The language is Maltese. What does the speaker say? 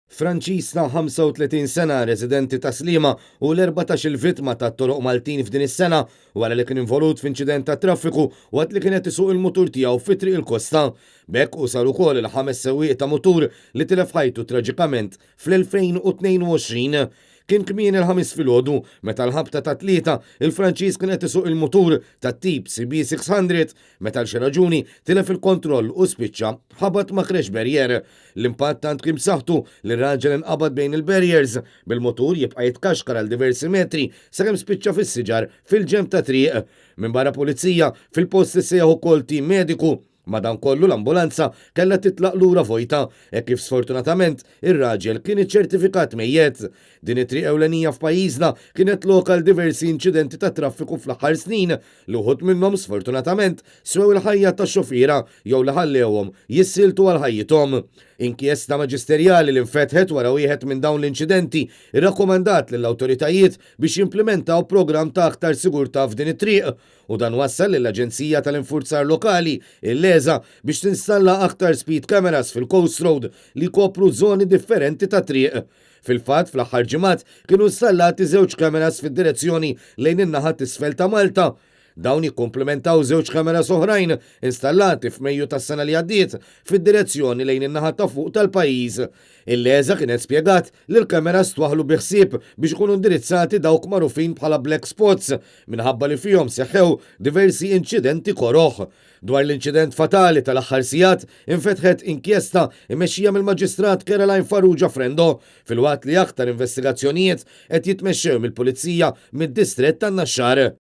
Franċiż ta' 35 sena residenti ta' Sliema hu l-14-il vittma tat-toroq Maltin f'din is-sena wara li kien involut f'inċident tat-traffiku waqt li kien qed isuq il-mutur tiegħu fi Triq il-Kosta. B'hekk hu sar ukoll il-ħames sewwieq ta' mutur li tilef ħajtu traġikament fl-2022. Kien kmieni l-Ħamis filgħodu meta l-ħabta tat-Tlieta, il-Franċiż kien qed isuq il-mutur tat-tip CB600 meta għal xi raġuni tilef il-kontroll u spiċċa ħabat ma' crash barrier. L-impatt tant kien b'saħħtu li r-raġel inqabad bejn il-barriers, bil-mutur jibqa' jitkaxkar għal diversi metri sakemm spiċċa fis-siġar fil-ġenb tat-triq. Minbarra pulizija, fil-post issejjaħ ukoll tim mediku. Madankollu l-ambulanza kellha titlaq lura vojta hekk kif sfortunatament ir-raġel kien iċċertifikat mejjet. Din it-triq ewlenija f'pajjiżna kienet lok għal diversi inċidenti tat-traffiku fl-aħħar snin li wħud minnhom sfortunatament swew il-ħajja tax-xufiera jew li ħallewhom jissieltu għal ħajjithom. Inkjesta maġisterjali li nfetħet wara wieħed minn dawn l-inċidenti rrakkomandat lill-awtoritajiet biex jimplimentaw programm ta' aktar sigurtà f'din it-triq u dan wassal lill-Aġenzija tal-Infurzar Lokali, il-LESA, biex tinstalla aktar speed cameras fil-Coast Road li jkopru żoni differenti tat-triq. Fil-fatt, fl-aħħar ġimgħat kienu installati żewġ cameras fid-direzzjoni lejn in-naħa t'isfel ta' Malta. Dawn jikkumplimentaw żewġ cameras oħrajn installati f'Mejju tas-sena li għaddiet fid-direzzjoni lejn in-naħa ta' fuq tal-pajjiż. Il-LESA kienet spjegat li l-cameras twaħħlu bi ħsieb biex ikunu indirizzati dawk magħrufin bħala black spots minħabba li fihom seħħew diversi inċidenti koroh. Dwar l-inċident fatali tal-aħħar sigħat infetħet inkjesta mmexxija mill-Maġistrat Caroline Farrugia Frendo filwaqt li aktar investigazzjonijiet qed jitmexxew mill-Pulizija mid-Distrett tan-Naxxar.